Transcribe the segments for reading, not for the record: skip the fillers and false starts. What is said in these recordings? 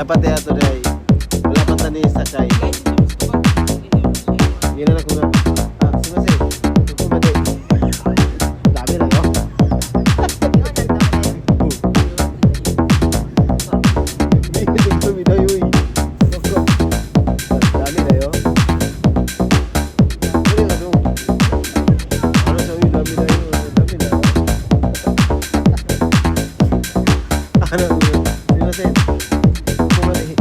Dapat ya ito day. Wala pa tani sakay. Yun na lang ko nga. Ah, si Mase. Kukumadi. Dami na, no? Hindi ko uy. Dami na yo. Dali na dong. Ano sa uy, dami na yo. Dami na. Ano? Si Mase. Kukumadi.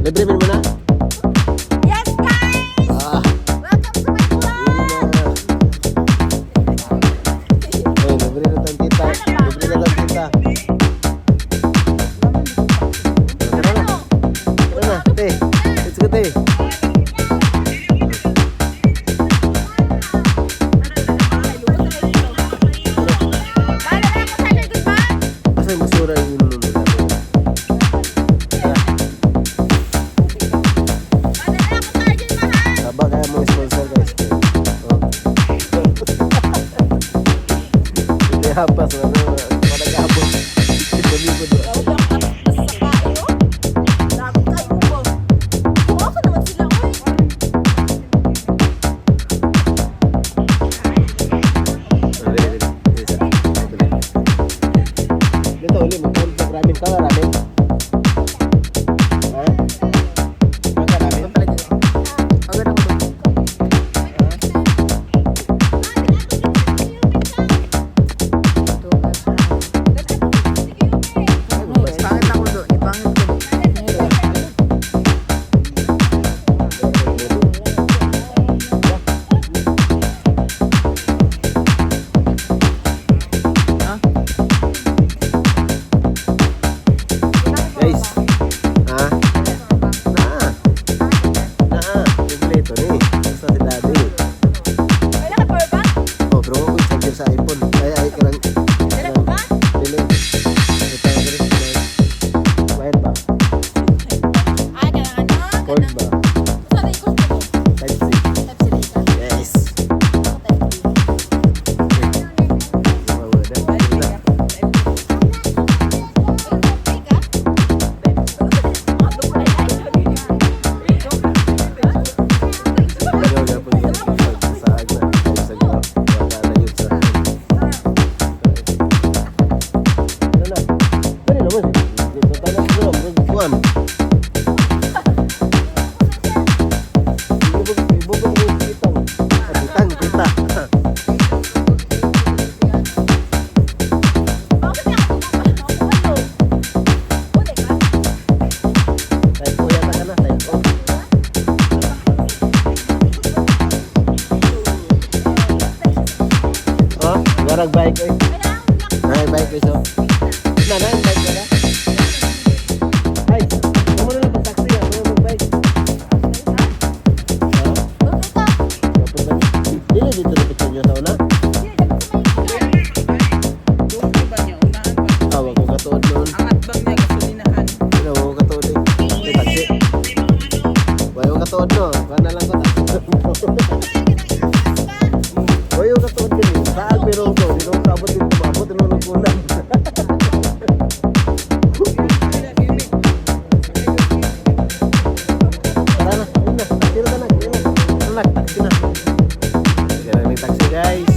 Libre mo na? Yes, guys! Ah, Welcome to my vlog! Oy, libre na tang tita. Libre na tang tita. Tara na. Tara na, te. Let's go, te. Bala na ako sa goodbye! Asa yung basura yung inunom nila? Tara. Bala na ako sa mahal! Taba kaya mo sponsor, guys. Oh. Hindi hapas ano, manag-abot. Likod-likod ba? Oh, dali, dali. Dali, sa. Dali. Dito uli, magkaon sa ramen ka, ramen. Ha? Kaon ka ramen? Agad ako doon. Pangit ako doon. Ipangit ko. Ha? Guys. Ha? Na. Na. Kompleto ni. Basta si Daddy. Wala ka power bank? Oh, pero ako charger sa iPhone. Ay, ay, karang. Dala ko ba? Dili. Ito ang dili. Wire ba? Ah, ganang ano? Cord ba? Saan yung gusto mo? Type C. Type C ka? Yes. Ako type B. Wala. Ay, ka? Ikaw gapon niya. Saag na. Ay, sa gawa. Wala na yun sa. Ano na? Dali naman. Dito tayo na siguro. Murag kuwan. Ibubog mo yung kitang. Ah, Kitang, kita. Bakit ako? Uli ka? Type O yata ka na. Type O. Oh, warag bike oy. Nay bike oy so. Na na bike ka na. Ay, kamo na lang pag-taxi ah, kamo mag-bike. Ha? Kapag ba ni? Dili dito na picture nyo sa una. Doon ba niya? Unahan pa. Ah, wag ko katuod noon. Ang atbang niya, gasolinahan. Ano, wag ko katuod eh. Ay, taxi. Wag ko katuod no. Kuha na lang ko taxi. Wag ko katuod din eh. Saan pero ko, di ko kaabot dito, maabot tinulog ko na. Tara na, ayun na. Taxi na tanak, ayun na. Tanak, taxi na. Sige na may taxi, guys.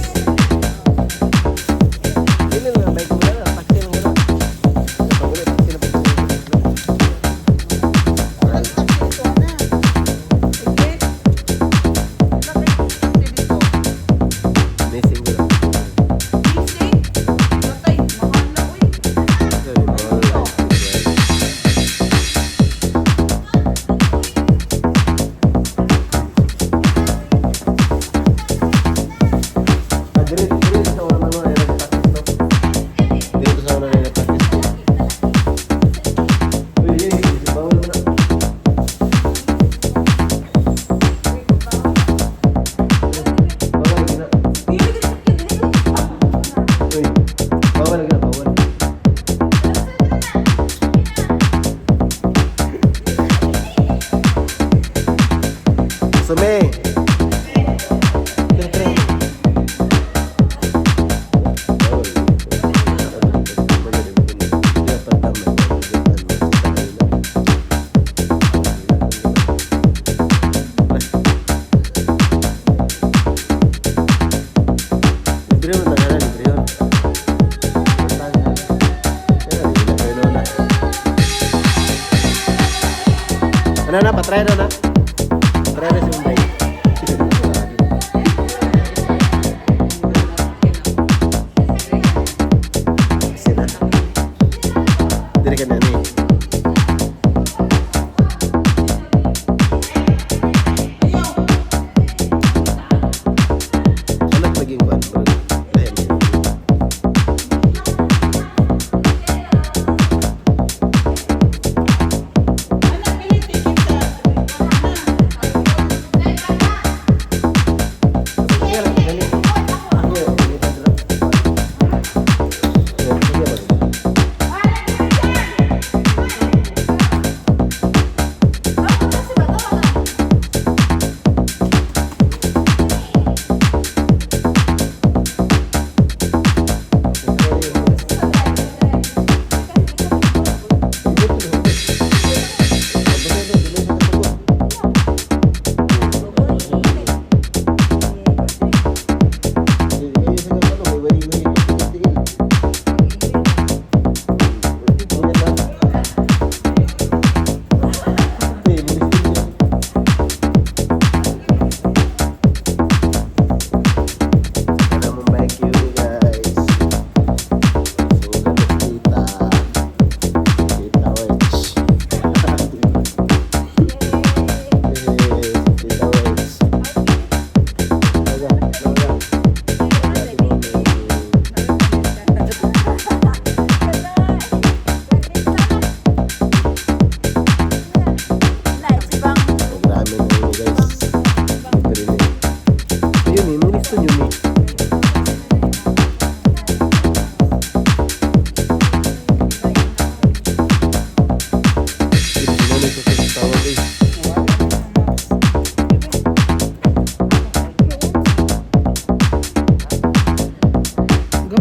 Dili na lang bike mo na, taxi lang muna. Pag uli, taxi na pag Sige. Bakit taxi dito? Missing ko lang. Missing? Patay, mahal na, uy. Sorry, bawal lang. Ah, diri, diri sa una na mga nag-practice to. Dito sa una na nag-practice to. Uy, uy, uy, bawal mo na. Bawal gina. Uy, bawal gina, bawal. Sume. Tara, tara. Bawal. Libre mo na libre yun. Ano na, patry na na. Patry na si Mumbai. Kasi na. Dire ka na ni.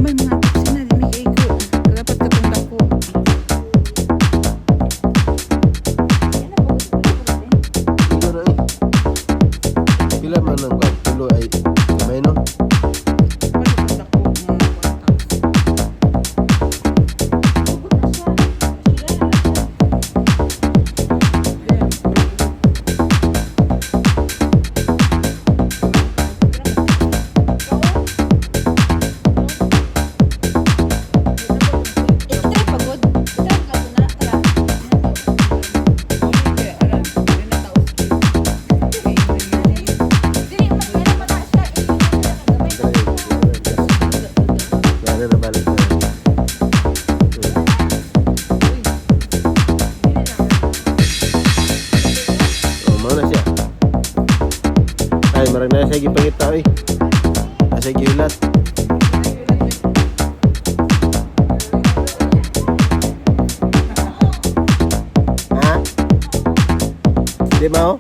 Gamay mga taxi na, di may kaigo. Dapat katong dako. Siguro eh. Pila man ang kwan? Tulo ay gamay, no? Dapat katong dako mga kwan taxi. I-try pagod. I-try ka na. Tara. Dili man ano man na siya. Dali na balik na. Oh, mao na siya. Ay, marag na siya gipangita oy. Asa gihulat. Ha? Di mao?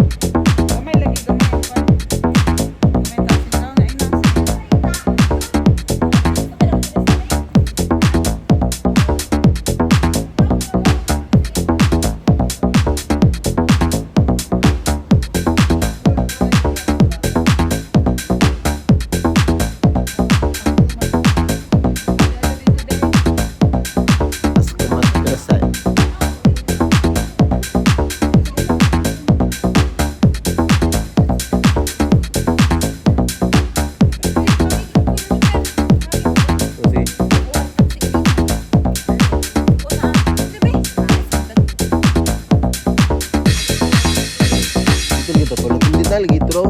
Gamay lagi, gamay ang kwan. Gamay taxi daw na ina. As kumatrasa. Kasi, ito dito po. Hindi talaga ito.